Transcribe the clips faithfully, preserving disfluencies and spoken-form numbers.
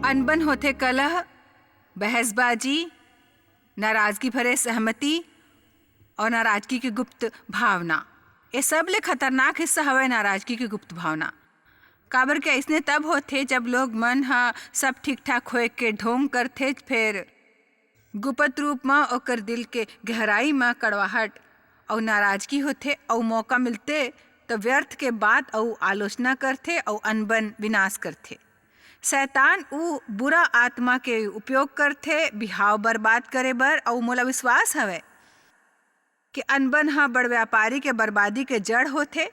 अनबन होथे कलह, बहसबाजी, नाराजगी भरे सहमति और नाराजगी के गुप्त भावना। ये सब ले खतरनाक हिस्सा हवय नाराजगी के गुप्त भावना। काबर के अइसने तब होथे, जब लोग मन ह सब ठीक ठाक होए के ढोंग करथे, फेर गुप्त रूप म ओकर दिल के गहराई म कड़वाहट अउ नाराजगी होथे, अउ मौका मिलते त व्यर्थ के बात अउ आलोचना करथे अउ अनबन विनाश करथे। शैतान ऊ बुरा आत्मा के उपयोग करथे बिहाव बर्बाद करे बर, अउ मोला विश्वास हवय कि अनबन ह बड़ व्यापारी के बर्बादी के जड़ होथे।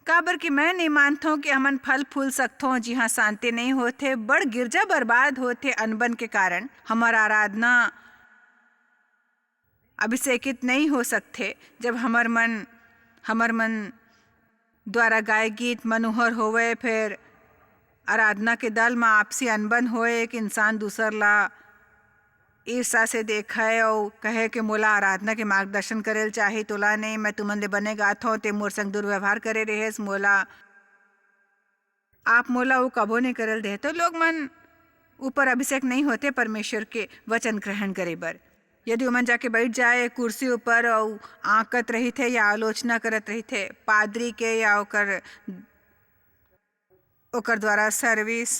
काबर कि मैं नहीं मानथों कि हमन फल फूल सकथों, जिहाँ शांति नहीं होथे। बड़ गिरजा बर्बाद होथे अनबन के कारण। हमर आराधना अभिषेकित नहीं हो सकथे, जब हमर मन, हमर मन द्वारा गाय गीत मनोहर होवे, फेर आराधना के दल म आपसी अनबन होए, एक इंसान दूसर ला ईर्ष्या से देखय अउ कहे कि मोला आराधना के मार्गदर्शन करे ल चाही, तोला नहीं, मैं तुमन ले बने गाथों, ते मोर संग दुर्व्यवहार करे रहेस, मोला, आप मोला वो कभो नहीं करे ल देहे। तो लोग मन ऊपर अभिषेक नहीं होते परमेश्वर के वचन ग्रहण करे बर। यदि ओमन जाके बैठ जाए कुर्सी ऊपर अउ आंकत रहिथे या आलोचना करत रहिथे पादरी के या ओकर, ओकर द्वारा सर्विस,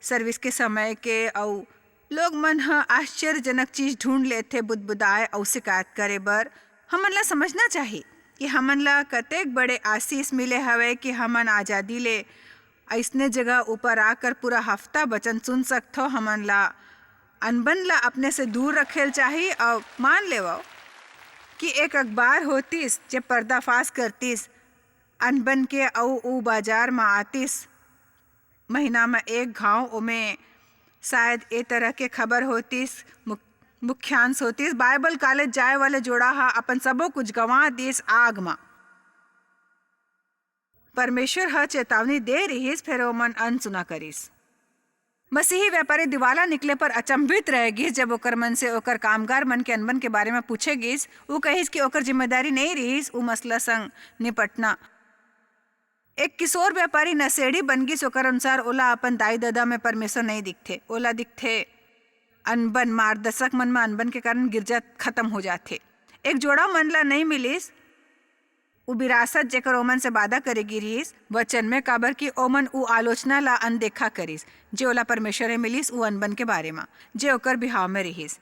सर्विस के समय के, अउ लोग मन ह आश्चर्यजनक चीज ढूंढ लेथे बुदबुदाए अउ शिकायत करे बर। हमन ला समझना चाही कि हमन ला कतेक बड़े आशीष मिले हवय कि हमन आजादी ले अइसने जगह ऊपर आकर पूरा हफ्ता वचन सुन सकथो। हमन ला अनबन ला अपने से दूर रखे ल चाही अउ मान लेवव कि एक अखबार होतिस जे पर्दाफाश करतिस अनबन के, अउ ऊ बाजार म आतिस महीना म एक घाव। ओमे शायद ए तरह के खबर होतिस, मुख-, मुख्यांश होतिस, बाइबल कॉलेज जाए वाले जोड़ा ह अपन सबो कुछ गंवा दिस आग म। परमेश्वर ह चेतावनी दे रिहिस, फेर ओमन अनसुना करिस। मसीही व्यापारी दिवाला निकले पर अचंभित रह गिस, जब ओकर मन से ओकर कामगार मन के अनबन के बारे म पूछे गिस। ऊ कहिस कि ओकर जिम्मेदारी नइ रिहिस ऊ मसला संग निपटना। एक किशोर व्यापारी नशेड़ी बन गिस, ओकर अनुसार ओला अपन दाई ददा में परमेश्वर नइ दिखथे, ओला दिखथे अनबन। मार्गदर्शक मन म अनबन के कारण गिरजा खत्म हो जाथे। एक जोड़ा मन ला नइ मिलिस, उ विरासत जेकर ओमन से वादा करे गे रिहिस वचन में, काबर कि ओमन उ आलोचना ला अनदेखा करिस, जे ओला परमेश्वर ले मिलिस, उ अनबन के बारे म, जे ओकर बिहाव में रिहिस।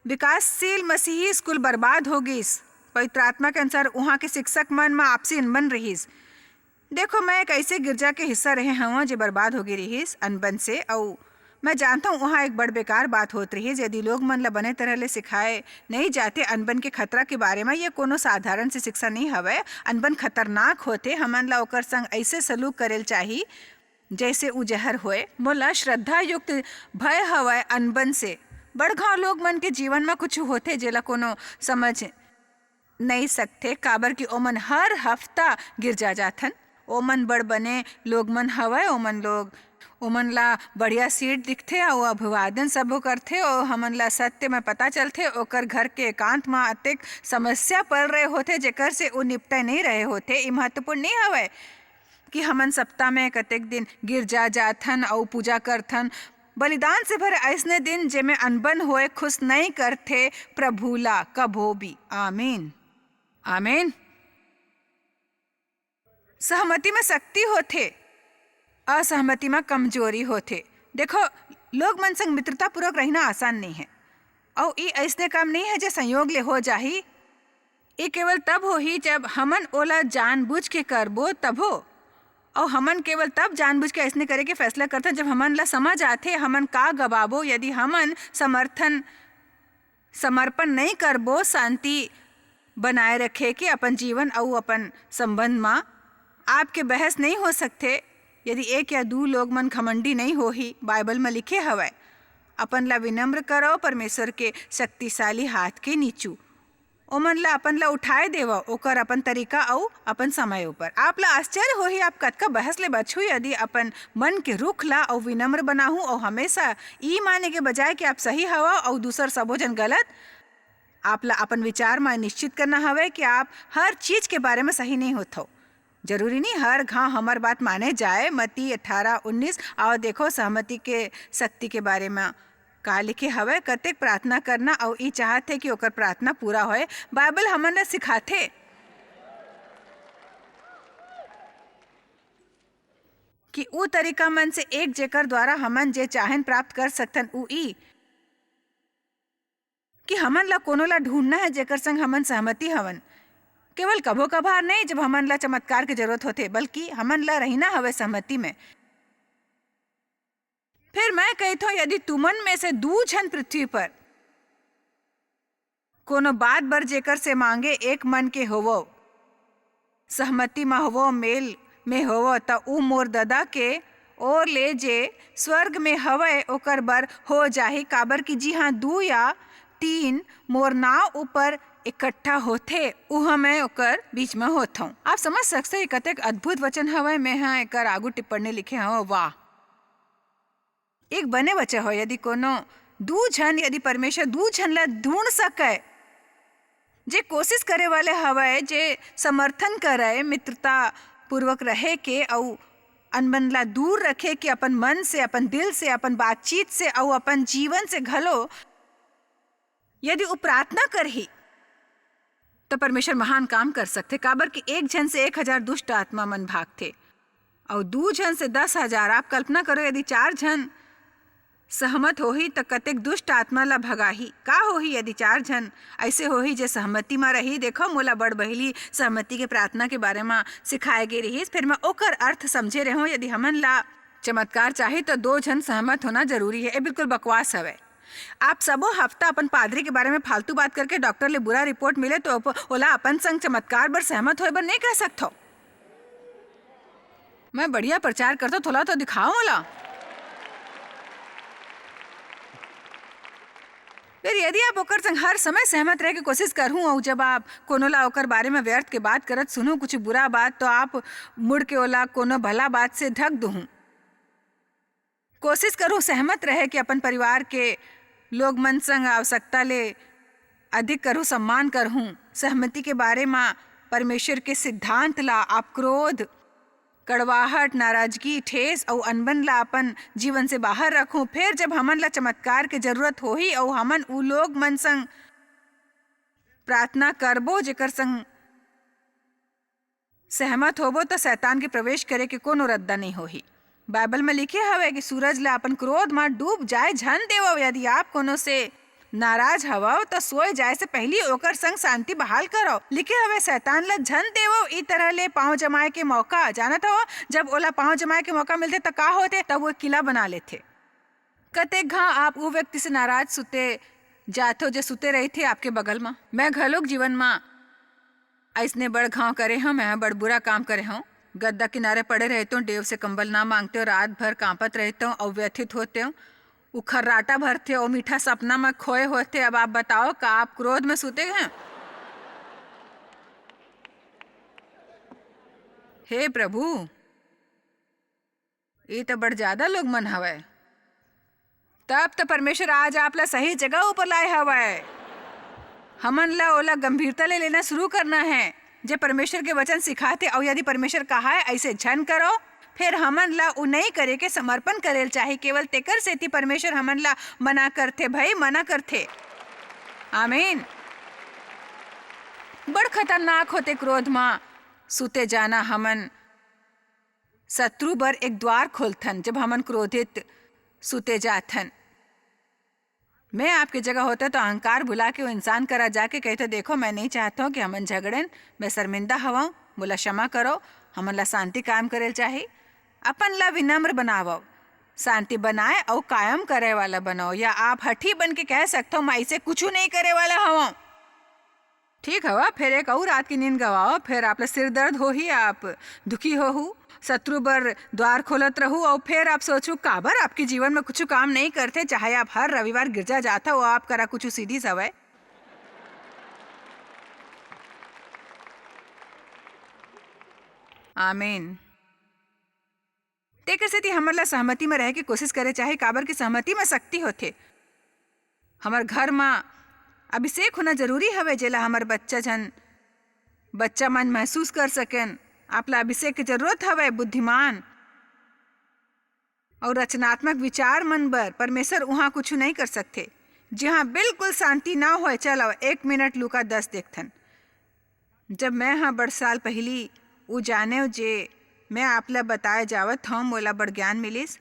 विकासशील मसीही स्कूल बर्बाद हो गिस। पवित्र आत्मा के अनुसार उहाँ के शिक्षक मन म आपसी अनबन रिहिस। देखो, मैं एक ऐसे गिरजा के हिस्सा रहे हवं, जे बर्बाद हो गे रिहिस अनबन से, अउ मैं जानथंव, उहाँ एक बड़ बेकार बात होत रिहिस। यदि लोग मन ल बने तरह ले सिखाए नइ जाथे अनबन के खतरा के बारे म, ये कोनो साधारण से शिक्षा नइ हवय। अनबन खतरनाक होथे, हमन ल ओकर संग ऐसे सलूक करे ल चाही, जैसे उ जहर होए। मोला श्रद्धा युक्त भय हवय अनबन से। बड़घाव लोग मन के जीवन म कुछ होथे, जेला कोनो समझ नइ सकथे, काबर कि ओमन हर हफ्ता गिरजा जाथन। ओमन बड़ बने लोग मन हवय, ओमन लोग, ओमन ला बढ़िया सीट दिखथे अउ अभिवादन सबो करथे। ओ हमन ला सत्य में पता चलथे, ओकर घर के एकांत म अतेक समस्या पल रहे होथे, जेकर से ओ निपटे नइ रहे होथे। ई महत्वपूर्ण नइ हवय कि हमन सप्ताह में कतेक दिन गिरजा जाथन अउ पूजा करथन। बलिदान से भरे अइसने दिन, जेमे अनबन होए, खुश नइ करथे प्रभु ला कभो भी। आमीन। आमीन। सहमति में शक्ति होथे, असहमति में कमजोरी होथे। देखो, लोग मन संग मित्रतापूर्वक रहिना आसान नइ हे, अउ ई अइसने काम नइ हे, जे संयोग ले हो जाही। ई केवल तब होही, जब हमन ओला जानबूझ के करबो, तभो। अउ हमन केवल तब जानबूझ के अइसने करे के फैसला करथन, जब हमन ला समझ आथे, हमन का गवाबो। यदि हमन समर्थन समर्पण नइ करबो शांति बनाए रखे के अपन जीवन अउ अपन संबंध म, आपके बहस नइ हो सकथे। यदि एक या दू लोग मन घमंडी नइ होही, बाइबल म लिखे हवय, "अपन ला विनम्र करव परमेश्वर के शक्तिशाली हाथ के नीचू।" ओमन ला अपन ला उठाए देवव, ओकर अपन तरीका अउ अपन समय ऊपर। आप ला आश्चर्य होही, आप कतका बहस ले बचहू, यदि अपन मन के रुख ला अउ विनम्र बनाहू अउ हमेशा ई माने के बजाय कि आप सही हवव अउ दूसर सबो झन गलत। आप ला अपन विचार म निश्चित करना हवय कि आप हर चीज के बारे म सही नइ होथव। जरूरी नहीं हर घांव हमर बात माने जाए। मती अठारह उन्नीस, आओ देखो सहमति के शक्ति के बारे में का लिखे हवय, कतेक प्रार्थना करना, अउ ई चाहत हे कि ओकर प्रार्थना पूरा होए। बाइबल हमन ला सिखाथे कि ऊ तरीका मन से एक, जेकर द्वारा हमन जे चाहेन प्राप्त कर सकथन, ऊ ई कि हमन ला कोनो ला ढूंढना है, जेकर संग हमन सहमति हवन। केवल कभो कभार नहीं, जब हमन ला चमत्कार के जरूरत होथे, बल्कि हमन ला रहिना हवे सहमति में। फिर मैं कहिथों, यदि तुमन में से दू झन पृथ्वी पर कोनो बात बर जेकर से मांगे, एक मन के होवो, सहमति म होवो, मेल में होवो, त ऊ मोर ददा के ओर ले जे स्वर्ग में हवय, ओकर बर हो जाही, काबर कि जिहां दू या तीन मोर नाव ऊपर इकट्ठा होथे, उहां मैं ओकर बीच में होथों। आप समझ सकते, ये कतेक अद्भुत वचन हवय। मैं हा एकर आगू टिप्पणी लिखे हवं, वाह। एक बने वचन हो, यदि कोनो दू झन, यदि परमेश्वर दू झन ला ढूंढ सकय, जे कोशिश करे वाले हवय, जे समर्थन करय, मित्रता पूर्वक रहे के अउ अनबन ला दूर रखे के, अपन मन से, अपन दिल से, अपन बातचीत से अउ अपन जीवन से घलो, यदि ऊ प्रार्थना करही, त परमेश्वर महान काम कर सकथे, काबर कि एक झन से एक हजार दुष्ट आत्मा मन भागथे, अउ दू झन से दस हजार। आप कल्पना करो, यदि चार झन सहमत होही, त कतेक दुष्ट आत्मा ला भगाही। का होही, यदि चार झन ऐसे होही, जे सहमति म रही? देखो, मोला बड़ बहिली सहमति के प्रार्थना के बारे म सिखाए गे रिहिस, फिर मैं ओकर अर्थ समझे रेहों। यदि हमन ला चमत्कार चाही, त दो झन सहमत होना जरूरी हे। ए बिल्कुल बकवास हवय। आप सबो हफ्ता अपन पादरी के बारे में फालतू बात करके डॉक्टर ले बुरा रिपोर्ट मिले, तो ओप-, ओला अपन संग चमत्कार बर सहमत होए बर नहीं कह सकथो। मैं बढ़िया प्रचार करथों, थोला तो दिखाओ मोला। फिर यदि आप ओकर संग हर समय सहमत रहे के कोशिश करहूं, अउ जब आप कोनो ला ओकर बारे में व्यर्थ के बात करत सुनहूं, कुछ बुरा बात, तो आप मुड़ के ओला कोनो भला बात से ढक दुहूं। कोशिश करहूं सहमत रहे के अपन परिवार के लोग मन संग आवश्यकता ले अधिक करहूं, सम्मान करहूं। सहमति के बारे म परमेश्वर के सिद्धांत ला आप क्रोध, कड़वाहट, नाराजगी, ठेस अउ अनबन ला अपन जीवन से बाहर रखहूं। फेर जब हमन ला चमत्कार के जरूरत होही अउ हमन उ लोग मन संग प्रार्थना करबो जेकर संग सहमत होबो, त शैतान के प्रवेश करे के कोनो रद्दा नइ होही। बाइबल म लिखे हवय कि सूरज ला अपन क्रोध म डूब जाय झन देवव। यदि आप कोनो से नाराज हवव, त सोए जाय से पहिली ओकर संग शांति बहाल करव। लिखे हवय, शैतान ला झन देवव ई तरह ले पांव जमाए के मौका। जानत हव, जब ओला पांव जमाए के मौका मिलथे, त का होथे? तब वो किला बना लेथे। कतेक घांव आप उ व्यक्ति से नाराज सुते जाथव, जे सुते रहिथे आपके बगल म। मैं घलोक जीवन म अइसने बड़ घांव करे हंव, मैं ह बड़ बुरा काम करे हंव। गद्दा किनारे पड़े रहितेंव, डेव से कंबल ना मांगतेंव, रात भर कांपत रहितेंव अउ व्यथित होतेंव। उ खर्राटा भरथे अउ मीठा सपना म खोए होथे। अब आप बताओ, का आप क्रोध म सुते हैं? हे प्रभु, ये तो बड़ ज्यादा लोग मन हवय। तब तो परमेश्वर आज आप ला सही जगह ऊपर लाए हवय। हमन ला ओला गंभीरता ले लेना शुरू करना है। जे परमेश्वर के वचन सिखाथे, अउ यदि परमेश्वर कहाय, "ऐसे झन करो," फिर हमन ला उ नई करे के समर्पण करेल चाही। केवल तेकर सेती परमेश्वर हमन ला मना करथे, भाई, मना करथे। आमीन। बड़ खतरनाक होथे क्रोध म सुते जाना। हमन शत्रु बर एक द्वार खोलथन, जब हमन क्रोधित सुते जाथन। मैं आपके जगह होता तो अहंकार भुला के वो इंसान करा जाके कहते, "देखो, मैं नहीं चाहता हूँ कि हमन झगड़न, मैं शर्मिंदा हवं, मोला क्षमा करो, हमन ला शांति कायम करेल चाही।" अपन ला विनम्र बनावव, शांति बनाए अउ कायम करे वाला बनाओ। या आप हठी बन के कह सकते हो, "मैं इसे कुछ नहीं करे वाला हवं।" ठीक हवा, फेर एक अउ रात की नींद गवाओ, फेर आप ला सिर दर्द होही, आप दुखी होहू, शत्रु बर द्वार खोलत रहू, अउ फेर आप सोचू, काबर आपके जीवन में कुछ काम नहीं करते, चाहे आप हर रविवार गिरजा जात हो, आप करा कुछ सीधी सवय। आमीन। तेकर सेती हमन ला सहमति म रहे के कोशिश करे चाही, काबर कि सहमति म शक्ति होथे। हमर घर म अभिषेक होना जरूरी हवे, जेला हमर बच्चा झन, बच्चा मन महसूस कर सकेन। आप ला अभिषेक के जरूरत हवय, बुद्धिमान अउ रचनात्मक विचार मन बर। परमेश्वर उहाँ कुछु नइ कर सकथे। जिहाँ बिल्कुल शांति ना होय, चलव एक मिनट लूका दस देखथन। जब मैं ह बड़ साल पहिली उ जानेव जे मैं आप ला बताए जावत हौं, मोला बड़ ज्ञान मिलिस।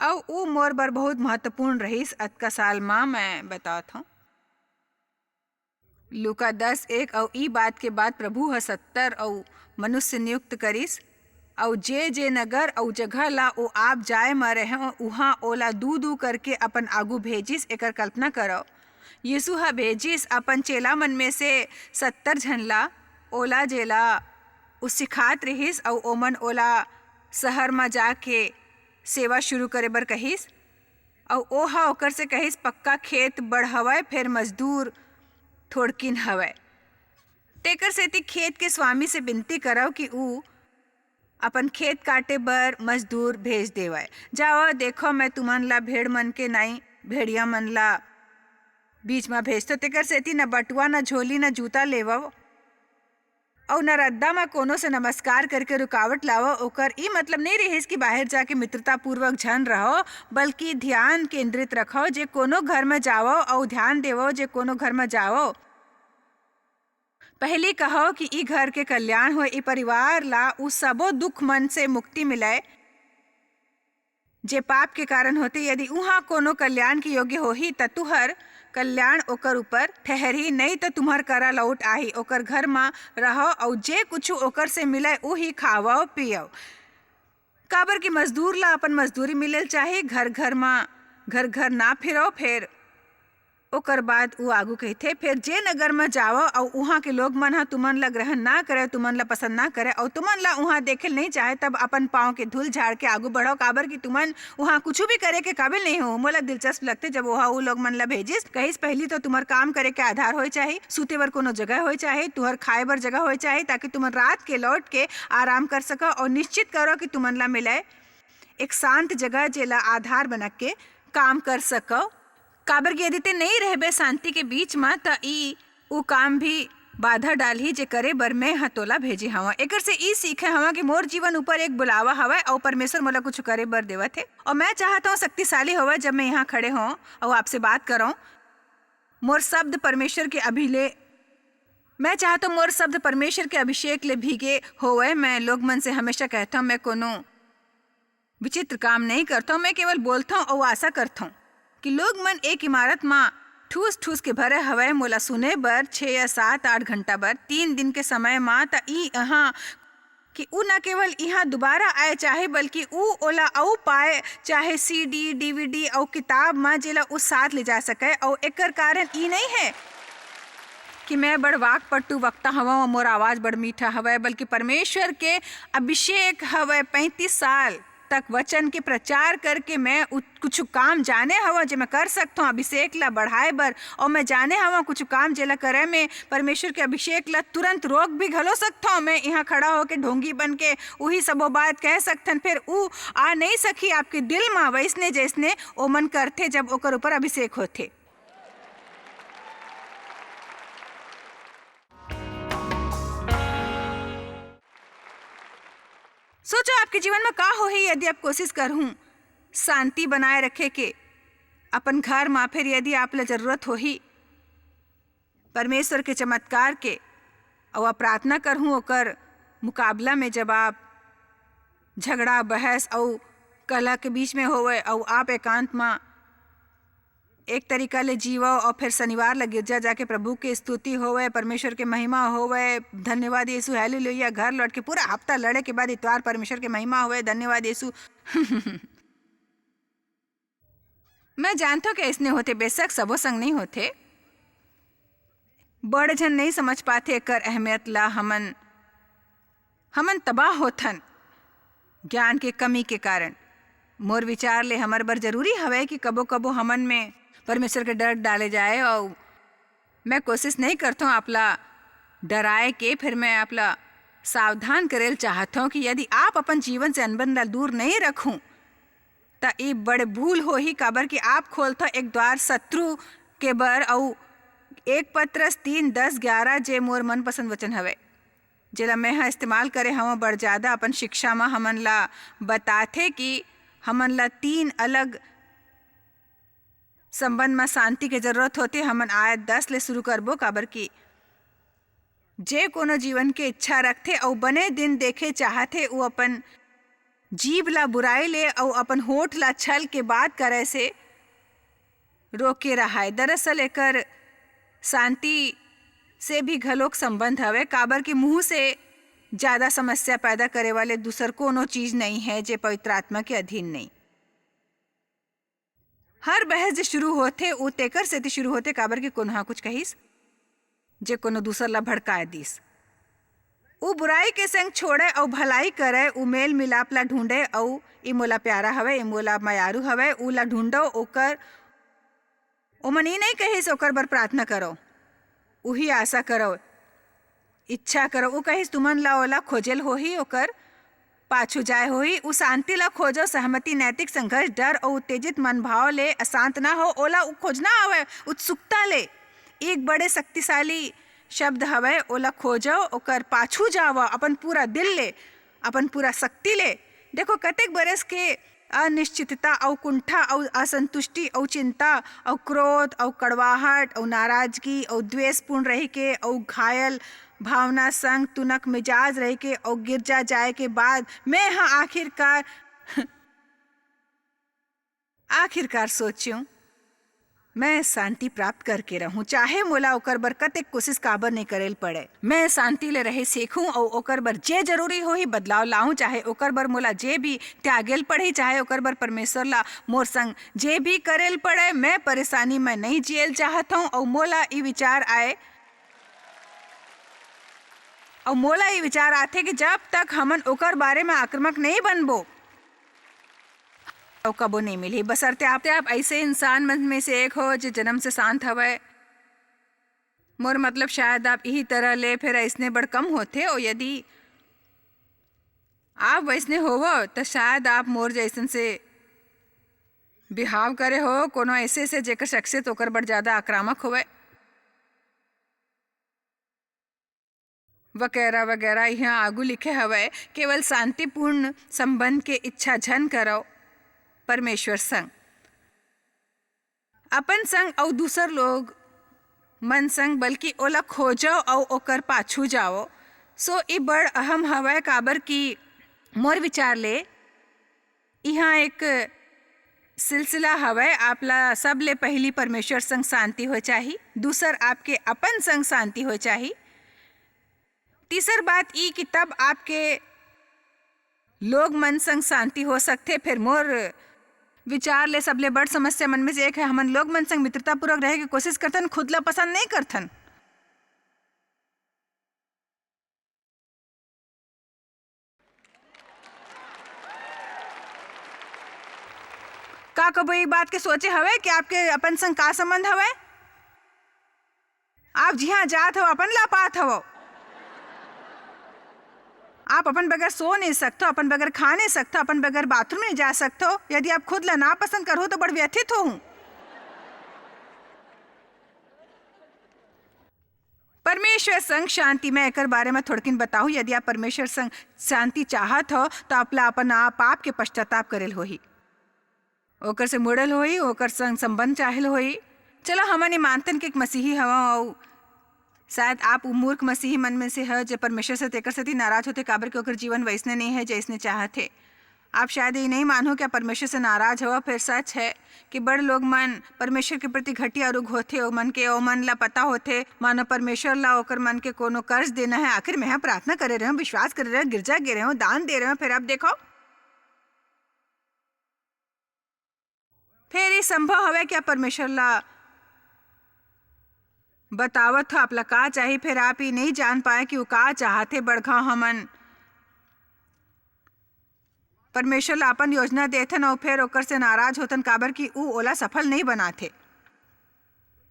अउ उ मोर बर बहुत महत्वपूर्ण रहिस। अतका साल म मैं बतात हौं। लूका दस एक, अउ ई बात के बाद प्रभु ह सत्तर अउ मनुष्य नियुक्त करिस, अउ जे जे नगर अउ जगह ला ओ आप जाए म रहे, उहाँ ओला दू दू करके अपन आगू भेजिस। एकर कल्पना करव, यीशु ह भेजिस अपन चेला मन में से सत्तर झन ला, ओला जेला उ सिखात रिहिस, अउ ओमन ओला शहर म जाके सेवा शुरू करे बर कहिस। अउ ओह ओकर से कहिस, "पक्का खेत बड़ हवय, फेर मजदूर थोड़किन हवय। तेकर सेती खेत के स्वामी से बिनती करव कि ऊ अपन खेत काटे बर मजदूर भेज देवय। जावव, देखव, मैं तुमन ला भेड़ मन के नाई, भेड़िया मन ला बीच म भेजथव। तेकर सेती न बटुआ, न झोली, न जूता लेवव।" अउ न रद्दा म कोनो से नमस्कार करके रुकावट लावव। ओकर ई मतलब नइ रिहिस कि बाहिर जाके मित्रतापूर्वक झन रहव, बल्कि ध्यान केंद्रित रखव जे कोनो घर म जावव अउ ध्यान देवव जे कोनो घर म जावव। पहिली कहव कि ई घर के कल्याण होय, ई परिवार ला उ सबो दुख मन से मुक्ति मिलय। जे पाप के कारण होथे, यदि उहाँ कोनो कल्याण के योग्य होही, त तुहर कल्याण ओकर ऊपर ठहरही, नई त तुम्हर करा लौट आही। ओकर घर म रहव, अउ जे कुछु ओकर से मिलय, उही खावव, पीयव। काबर कि मजदूर ला अपन मजदूरी मिलेल चाही। घर घर म, घर घर ना फिरव। फेर ओकर बाद ऊ आगू कहिथे, "फेर जे नगर म जावव अऊ उहाँ के लोग मन ह तुमन ला ग्रहण ना करय, तुमन ला पसंद ना करय अऊ तुमन ला उहाँ देखे ल नइ चाहय, तब अपन पाँव के धूल झाड़ के आगू बढ़व, काबर कि तुमन उहाँ कुछु भी करे के काबिल नइ हो।" मोला दिलचस्प लगथे, जब ओहा ऊ लोग मन ला भेजिस, कहिस, "पहिली तो तुम्हर काम करे के आधार होय चाही, सूते बर कोनो जगह होय चाही, तुहर खाए बर जगह होय चाही, ताकि तुमन रात के लौट के आराम कर सकव अऊ निश्चित करव कि तुमन ला मिलय एक शांत जगह, जेला आधार बना के काम कर सकव।" काबर कि यदि ते नइ रहबे शांति के बीच म, त ई ऊ काम भी बाधा डालही, जे करे बर मैं ह तोला भेजे हवं। एकर से ई सीखे हवं कि मोर जीवन ऊपर एक बुलावा हवय, अऊ परमेश्वर मोला कुछ करे बर देवत हे, अऊ मैं चाहत हवं शक्तिशाली होवय, जब मैं यहाँ खड़े हों अऊ आपसे बात करौं। मोर शब्द परमेश्वर के अभिले-, मैं चाहत हवं मोर शब्द परमेश्वर के अभिषेक ले भीगे होवय। मैं लोग मन से हमेशा कहत हवं, मैं कोनो विचित्र काम नइ करथौं, मैं केवल बोलथौं अऊ आशा करथौं कि लोग मन एक इमारत म ठूस-ठूस के भरे हवय, मोला सुने बर छह या सात, आठ घंटा बर, तीन दिन के समय म, त ई इहाँ कि ऊ न केवल इहाँ दोबारा आए चाहे, बल्कि ऊ ओला अऊ पाए, चाहे सीडी, डीवीडी अऊ किताब म, जेला ऊ साथ ले जा सकय। अऊ एकर कारण ई नइ हे कि मैं बड़ वाकपटु वक्ता हवं अऊ मोर आवाज बड़ मीठा हवय, बल्कि परमेश्वर के अभिषेक हवय। पैंतीस साल तक वचन के प्रचार करके मैं उ-, कुछ काम जाने हवं, जे मैं कर सकथौं अभिषेक ला बढ़ाए बर, अऊ मैं जाने हवं कुछ काम, जेला करे में परमेश्वर के अभिषेक ला तुरंत रोक भी घलो सकथौं। मैं इहाँ खड़ा होके ढोंगी बन के उही सबो बात कह सकथन, फेर ऊ आ नइ सकही आपके दिल म, वइसने जइसने ओमन करथे, जब ओकर ऊपर अभिषेक होथे। सोचो, आपके जीवन म का होही, यदि आप कोशिश करहूं शांति बनाए रखे के अपन घर म, फेर यदि आप ला जरूरत होही परमेश्वर के चमत्कार के, अऊ आप प्रार्थना करहूं ओकर मुकाबला में, जब आप झगड़ा, बहस अऊ कलह के बीच में होवय, अऊ आप एकांत म एक तरीका ले जीवव, अऊ फेर शनिवार ला गिरजा जाके प्रभु के स्तुति होवय, परमेश्वर के महिमा होवय, धन्यवाद यीशु, हालेलुया, घर लौट के पूरा हफ्ता लड़े के बाद इतवार परमेश्वर के महिमा होवय, धन्यवाद यीशु। मैं जानथों कि अइसने होथे, बेशक सबो संग नइ होथे। बड़ झन नइ समझ पाथे एकर अहमियत ला। हमन, हमन तबाह होथन ज्ञान के कमी के कारण। मोर विचार ले हमर बर जरूरी हवय कि कबो-कबो हमन में परमेश्वर के डर डाले जाए, अऊ मैं कोशिश नइ करथों आप ला डराए के, फेर मैं आप ला सावधान करे ल चाहत हौं कि यदि आप अपन जीवन से अनबन ला दूर नइ रखहू, त ए बड़ भूल होही, काबर कि आप खोलथव एक द्वार शत्रु के बर, अऊ एक पत्रस तीन, दस, ग्यारह, जे मोर मनपसंद वचन हवय, जेला मैं ह इस्तेमाल करे हवं बड़ ज्यादा अपन शिक्षा म, हमन ला बताथे कि हमन ला तीन अलग संबंध म शांति के जरूरत होथे। हमन आयत दस ले शुरू करबो, काबर कि जे कोनो जीवन के इच्छा रखथे अउ बने दिन देखे चाहथे, वो अपन जीभ ला बुराई ले अउ अपन होठ ला छल के बात करे से रोके रहाय। दरअसल एकर शांति से भी घलोक संबंध हवे, काबर कि मुंह से ज्यादा समस्या पैदा करे वाले दूसर कोनो चीज नइ है, जे पवित्र आत्मा के अधीन नइ। हर बहस जे शुरू होथे, वो तेकर सेती शुरू होथे, काबर कि कोनो ह कुछ कहिस, जे कोनो दूसर ला भड़काए दिस। वो बुराई के संग छोड़े अउ भलाई करे, वो मेल मिलाप ला ढूंढे, अउ "ई मोला प्यारा हवे, ई मोला मयारू हवे", ऊ ला ढूंढो। ओकर, ओमन ई नहीं कहिस, "ओकर बर प्रार्थना करो, उही आशा करो, इच्छा करो।" ऊ कहिस, "तुमन ला ओला खोजेल होही, ओकर पाछू जाए होही।" ऊ शांति ला खोजो, सहमति, नैतिक संघर्ष, डर अउ उत्तेजित मनभाव ले अशांत ना हो। ओला ऊ खोजना हवय, उत्सुकता ले। एक बड़े शक्तिशाली शब्द हवय, ओला खोजो, ओकर पाछू जावो, अपन पूरा दिल ले, अपन पूरा शक्ति ले। देखो, कतेक बरस के अनिश्चितता अउ कुंठा अउ असंतुष्टि अउ चिंता अउ क्रोध अउ कड़वाहट अउ नाराजगी अउ द्वेषपूर्ण रहिके अउ घायल भावना संग तुनक मिजाज रहिके अउ गिरजा जाए के बाद मैं ह आखिरकार, आखिरकार सोच्यों, मैं शांति प्राप्त करके रहूं, चाहे मोला ओकर बर कतेक कोशिश काबर नइ करेल पड़े। मैं शांति ले रहे सीखूं अउ ओकर बर जे जरूरी होही बदलाव लाऊं, चाहे ओकर बर मोला जे भी त्यागेल पड़ही, चाहे ओकर बर परमेश्वर ला मोर संग जे भी करेल पड़े। मैं परेशानी में नइ जियल चाहत हूं अउ मोला ई विचार आए, अउ मोला ई विचार आथे कि जब तक हमन ओकर बारे में आक्रामक नइ बनबो, अउ कबो नइ मिलही। बशर्ते आप, आप ऐसे इंसान मन में से एक हो, जे जन्म से शांत हवय। मोर मतलब, शायद आप इही तरह ले फेर अइसने बड़ कम होथे, अउ यदि आप वैसने होवो, त शायद आप मोर जैसन से बिहाव करे हो, कोनो ऐसे से, जेकर शख्सियत ओकर बड़ ज्यादा आक्रामक होवय। वगैरह वगैरह। इहाँ आगू लिखे हवय, "केवल शांतिपूर्ण संबंध के इच्छा झन करव परमेश्वर संग, अपन संग अउ दूसर लोग मन संग, बल्कि ओला खोजव अउ ओकर पाछू जावव।" So, ई बड़ अहम हवय, काबर कि मोर विचार ले इहाँ एक सिलसिला हवय। आपला सबले पहिली परमेश्वर संग शांति होय चाही, दूसर आपके अपन संग शांति होय चाही, तीसर बात ई कि तब आपके लोग मन संग शांति हो सकथे। फेर मोर विचार ले सबले बड़ समस्या मन में से एक है, हमन लोग मन संग मित्रतापूर्वक रहे के कोशिश करथन, खुद ला पसंद नहीं करथन। का कबो ये बात के सोचे हवे कि आपके अपन संग का संबंध हवे? आप जिहाँ जात हव, अपन ला पात हव। आप अपन बगैर सो नहीं सकथो, अपन बगैर खा नहीं सकथो, अपन बगैर बाथरूम नहीं जा सकथो। यदि आप खुद ला नापसंद करहू, तो बड़ व्यथित होहू। परमेश्वर संग शांति, मैं एकर बारे में थोड़किन बताहूँ। यदि आप परमेश्वर संग शांति चाहत हो, तो आप ला अपन आप पाप के पश्चाताप करेल होही, ओकर से मुड़ेल होही, ओकर संग संबंध चाहेल होही। चलो, हमन ये मानतन कि एक मसीही हवं, अउ शायद आप उ मूर्ख मसीही मन में से ह, जे परमेश्वर से तेकर सेती नाराज होथे, काबर कि ओकर जीवन वैसने नहीं है, जैसने चाहत हे। आप शायद ये नहीं मानो कि आप परमेश्वर से नाराज हव, फिर सच है कि बड़ लोग मन परमेश्वर के प्रति घटिया रुख होथे। ओ मन के, ओ मन ला पता होथे, मानो परमेश्वर ला ओकर मन के कोनो कर्ज देना है। आखिर मैं ह प्रार्थना करे रहे हूँ, विश्वास करे रहे हूँ, गिरजा गे रहे हूँ, दान दे रहे हूँ, फिर अब देखो, फिर ये संभव हवे कि आप परमेश्वर ला बतावत हो, आप ला का चाही, फिर आप ये नहीं जान पाए कि वो का चाहत हे। बड़घा हमन परमेश्वर ला अपन योजना देथन अउ फेर ओकर से नाराज होथन, काबर कि ऊ ओला सफल नहीं बनाथे।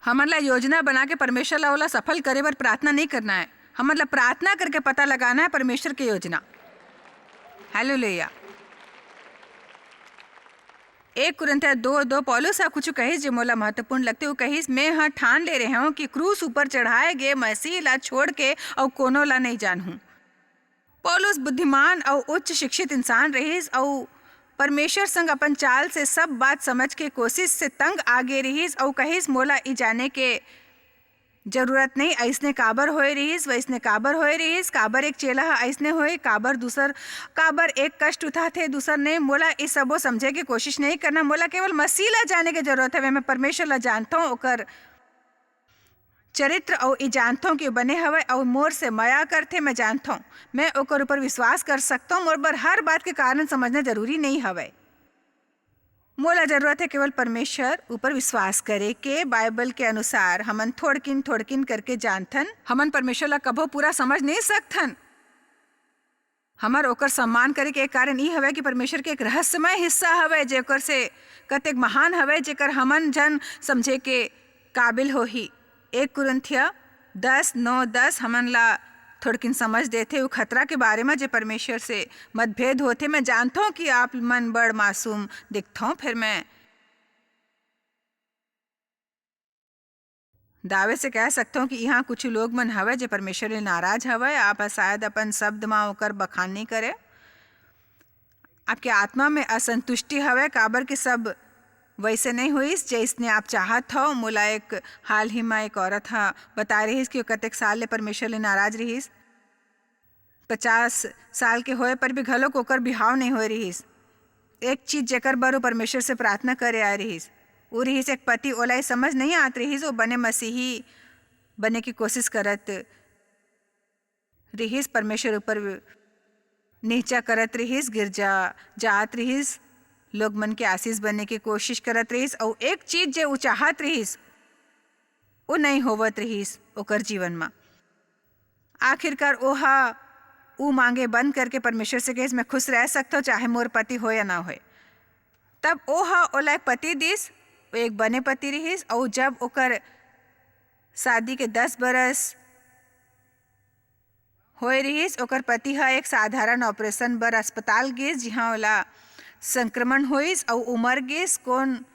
हमन ला योजना बना के परमेश्वर ला ओला सफल करे बर प्रार्थना नहीं करना है। हमन ला प्रार्थना करके पता लगाना है परमेश्वर के योजना। हालेलुया। एक कुरिन्थिया दो दो, पौलुस ह कुछ कहिस जे मोला महत्वपूर्ण लगथे। वो कहिस, "मैं ह ठान ले रहे हूँ कि क्रूस ऊपर चढ़ाए गए मसीह ला छोड़ के अउ कोनो ला नहीं जानहूँ।" पौलुस बुद्धिमान अउ उच्च शिक्षित इंसान रहिस अउ परमेश्वर संग अपन चाल से सब बात समझ के कोशिश से तंग आ गे रहिस अउ कहिस, "मोला ई जाने के जरूरत नहीं, अइसने काबर होए रहिस, वइसने काबर होए रहिस, काबर एक चेला ह अइसने होए, काबर दूसर, काबर एक कष्ट उठाथे, दूसर ने, मोला ए सबो समझे के कोशिश नहीं करना, मोला केवल मसीह ला जाने के जरूरत हवे, मैं परमेश्वर ला जानथों, ओकर चरित्र अउ ई जानथों कि बने हवय अउ मोर से मया करथे, मैं जानथों, मैं ओकर ऊपर विश्वास कर सकथों, मोर बर हर बात के कारण समझना जरूरी नहीं हवय।" मोला जरूरत है केवल परमेश्वर ऊपर विश्वास करे के। बाइबल के अनुसार हमन थोड़किन थोड़किन करके जानथन, हमन परमेश्वर ला कभो पूरा समझ नहीं सकथन। हमर ओकर सम्मान करे के एक कारण ई हवय कि परमेश्वर के एक रहस्यमय हिस्सा हवय, जेकर से कतेक महान हवय, जेकर हमन झन समझे के काबिल होही। एक कुरिन्थिया दस नौ दस हमन ला थोड़किन समझ देथे, उ खतरा के बारे म जे परमेश्वर से मतभेद होथे। मैं जानथों कि आप मन बड़ मासूम दिखथों, फिर मैं दावे से कह सकथों कि इहाँ कुछ लोग मन हवय जे परमेश्वर ले नाराज हवय। आप ह शायद अपन शब्द म ओकर बखान नहीं करे। आपके आत्मा में असंतुष्टि हवय, काबर कि सब वैसे नहीं होइस, जैसने आप चाहत हव। मोला एक, हाल ही में एक औरत ह बताए रहिस कि वो कतेक साल ले परमेश्वर ले नाराज रहिस। पचास साल के होए पर भी घलोक ओकर बिहाव नहीं होए रहिस। एक चीज जेकर बर वो परमेश्वर से प्रार्थना करे आए रहिस, वो रहिस एक पति। ओला ये समझ नहीं आत रहिस, वो बने मसीही बने की कोशिश करत रिहिस, परमेश्वर ऊपर निहचा करत रिहिस, गिरजा जात रिहिस, लोग मन के आशीष बने के कोशिश करत रिहिस, अउ एक चीज जे उ चाहत रिहिस, उ नइ होवत रिहिस ओकर जीवन म। आखिरकार ओहा उ मांगे बंद करके परमेश्वर से कहिस, "मैं खुश रह सकथव, चाहे मोर पति होय या ना होय।" तब ओहा ओला एक पति दिस, वो एक बने पति रिहिस, अउ जब ओकर शादी के दस बरस होए रिहिस, ओकर पति ह एक साधारण ऑपरेशन बर अस्पताल गिस, जिहां ओला संक्रमण होइस अउ उ मर गिस। कोन,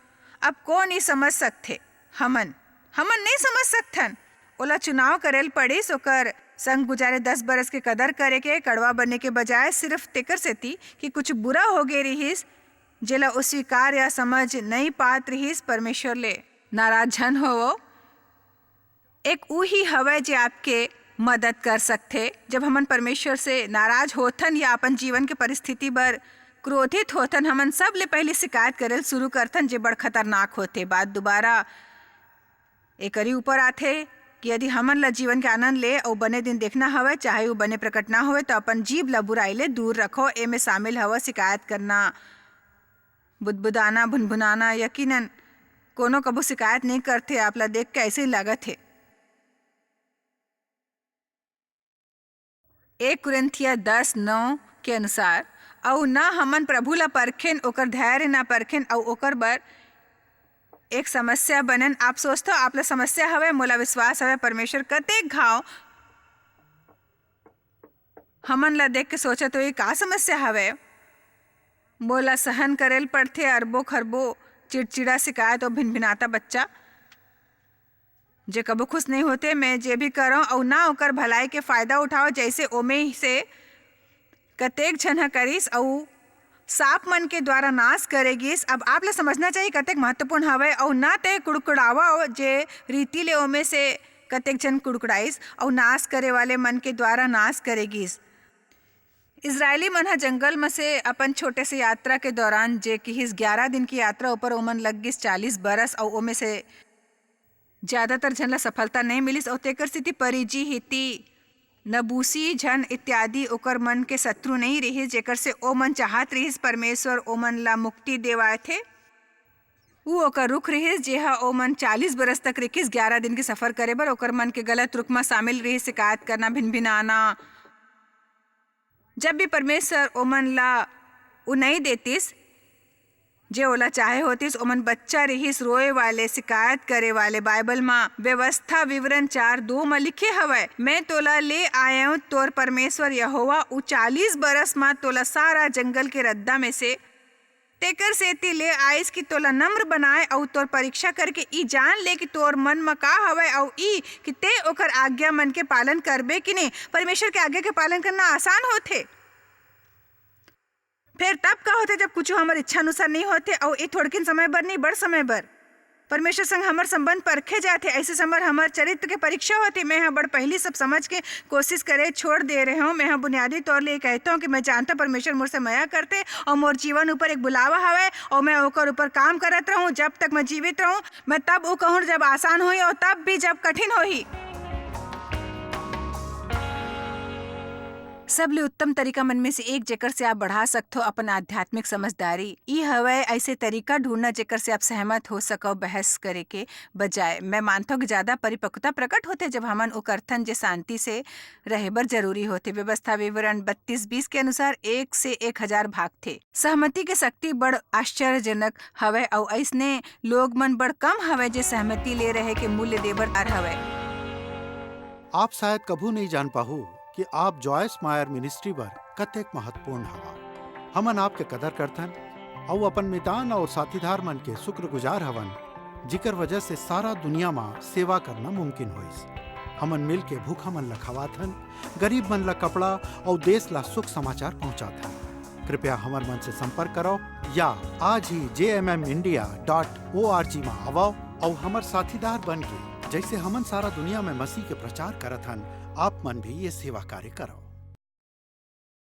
अब कोन ई समझ सकथे? हमन, हमन नइ समझ सकथन। ओला चुनाव करे ल पड़िस, ओकर संग गुजारे दस बरस के कदर करे के, कड़वा बने के बजाय सिर्फ तेकर सेती कि कुछ बुरा हो गे रिहिस, जेला ओ स्वीकार या समझ नइ पात रिहिस। परमेश्वर ले नाराज झन होवो। एक उही हवय जे आपके मदद कर सकथे। जब हमन परमेश्वर से नाराज होथन या अपन जीवन के परिस्थिति बर क्रोधित होथन, हमन सबले पहिली शिकायत करे ल शुरू करथन, जे बड़ खतरनाक होथे। बात दोबारा एकरी ऊपर आथे कि यदि हमन ल जीवन के आनंद ले अउ बने दिन देखना हवय, चाहे वो बने प्रकट ना होवय, तो अपन जीभ ल बुराई ले दूर रखो। एमे शामिल हवय शिकायत करना, बुदबुदाना, भुनभुनाना। यकीनन कोनो कभू शिकायत नइ करथे। आप ला देख के ऐसे ही लागत हे। एक कुरिन्थिया दस नौ के अनुसार, "अउ न हमन प्रभु ला परखेन, ओकर धैर्य न परखेन, अउ ओकर बर एक समस्या बनन।" आप सोचथव, आप ला समस्या हवय, मोला विश्वास हवय, परमेश्वर कतेक घाव हमन ला देख के सोचत होही, "का समस्या हवय? मोला सहन करे ल पड़थे अरबो खरबो चिड़चिड़ा, शिकायत अउ भिनभिनाता बच्चा, जे कभू खुश नहीं होते। मैं जे भी करंव अउ ना ओकर भलाई के फायदा उठाओ, जैसे ओमे से कतेक झन ह करिस अउ सांप मन के द्वारा नाश करे गिस।" अब आप ला समझना चाहिए कतेक महत्वपूर्ण हवय, "अउ ना ते कुड़कुड़ावा, जे रीति ले ओमे से कतेक झन कुड़कुड़ाइस अउ नाश करे वाले मन के द्वारा नाश करे गिस।" इजरायली मन ह जंगल म से अपन छोटे से यात्रा के दौरान, जे किहिस ग्यारह दिन की यात्रा, ऊपर ओमन लग गिस चालीस बरस, अउ ओमे से ज्यादातर झन ला सफलता नइ मिलिस, अउ तेकर सेती परिजी, हिती, नबूसी झन इत्यादि ओकर मन के शत्रु नइ रिहिस, जेकर से ओमन चाहत रिहिस परमेश्वर ओमन ला मुक्ति देवाए थे। ऊ ओकर रुख रिहिस, जेहा ओमन चालीस बरस तक रिखिस, ग्यारह दिन के सफर करे बर। ओकर मन के गलत रुख म शामिल रिहिस शिकायत करना, भिनभिनाना। जब भी परमेश्वर ओमन ला उ नइ देतिस, जे ओला चाहे होतिस, ओमन बच्चा रिहिस, रोए वाले, शिकायत करे वाले। बाइबल म व्यवस्था विवरण चार दो म लिखे हवय, "मैं तोला ले आयेंव, तोर परमेश्वर यहोवा, उ चालीस बरस म तोला सारा जंगल के रद्दा में से तेकर सेती ले आइस कि तोला नम्र बनाए अउ तोर परीक्षा करके ई जान ले कि तोर मन म का हवय, अउ ई कि ते ओकर आज्ञा मन के पालन करबे कि नहीं। परमेश्वर के आज्ञा के पालन करना आसान होथे। फेर तब का होथे, जब कुछु हमर इच्छा अनुसार नहीं होथे, अउ ए थोड़किन समय बर नहीं, बड़ समय बर। परमेश्वर संग हमर संबंध परखे जाथे, ऐसे समय हमर चरित्र के परीक्षा होथे। मैं ह बड़ पहिली सब समझ के कोशिश करे छोड़ दे रहे हूँ। मैं ह बुनियादी तौर ले कहता हूँ कि मैं जानता हूँ परमेश्वर मोर से मया करथे अउ मोर जीवन ऊपर एक बुलावा हवय अउ मैं ओकर ऊपर काम करत रहूँ। जब तक मैं जीवित रहूँ, मैं तब वो कहूँ जब आसान होही अउ तब भी जब कठिन होही। सबले उत्तम तरीका मन में से एक, जेकर से आप बढ़ा सकथो अपन आध्यात्मिक समझदारी, ई हवय ऐसे तरीका ढूंढना, जेकर से आप सहमत हो सको बहस करे के बजाय। मैं मानथो कि ज्यादा परिपक्वता प्रकट होथे, जब हमन ओ करथन, जे शांति से रहे बर जरूरी होथे। व्यवस्था विवरण बत्तीस बीस के अनुसार एक से एक हजार भागथे। सहमति के शक्ति बड़ आश्चर्यजनक हवय, अउ अइसने लोग मन बड़ कम हवय, जे सहमति ले रहे के मूल्य देबर तैयार हवय। आप शायद कभू नहीं जान पाहू कि आप जॉयस मायर मिनिस्ट्री बर कतेक महत्वपूर्ण हवा। हमन आपके कदर करथन अउ अपन मितान अउ साथीदार मन के शुक्रगुजार हवन, जिकर वजह से सारा दुनिया मा सेवा करना मुमकिन होइस। हमन मिल के भूखा मन ला खवाथन, गरीब मन ला कपड़ा अउ देश ला सुख समाचार पहुंचाथन। कृपया हमर मन से संपर्क करो या आज ही जे M M India dot O R G मा आवव अउ हमर साथीदार बन के, जैसे हमन सारा दुनिया में मसीह के प्रचार करत हन, आप मन भी ये सेवा कार्य करो।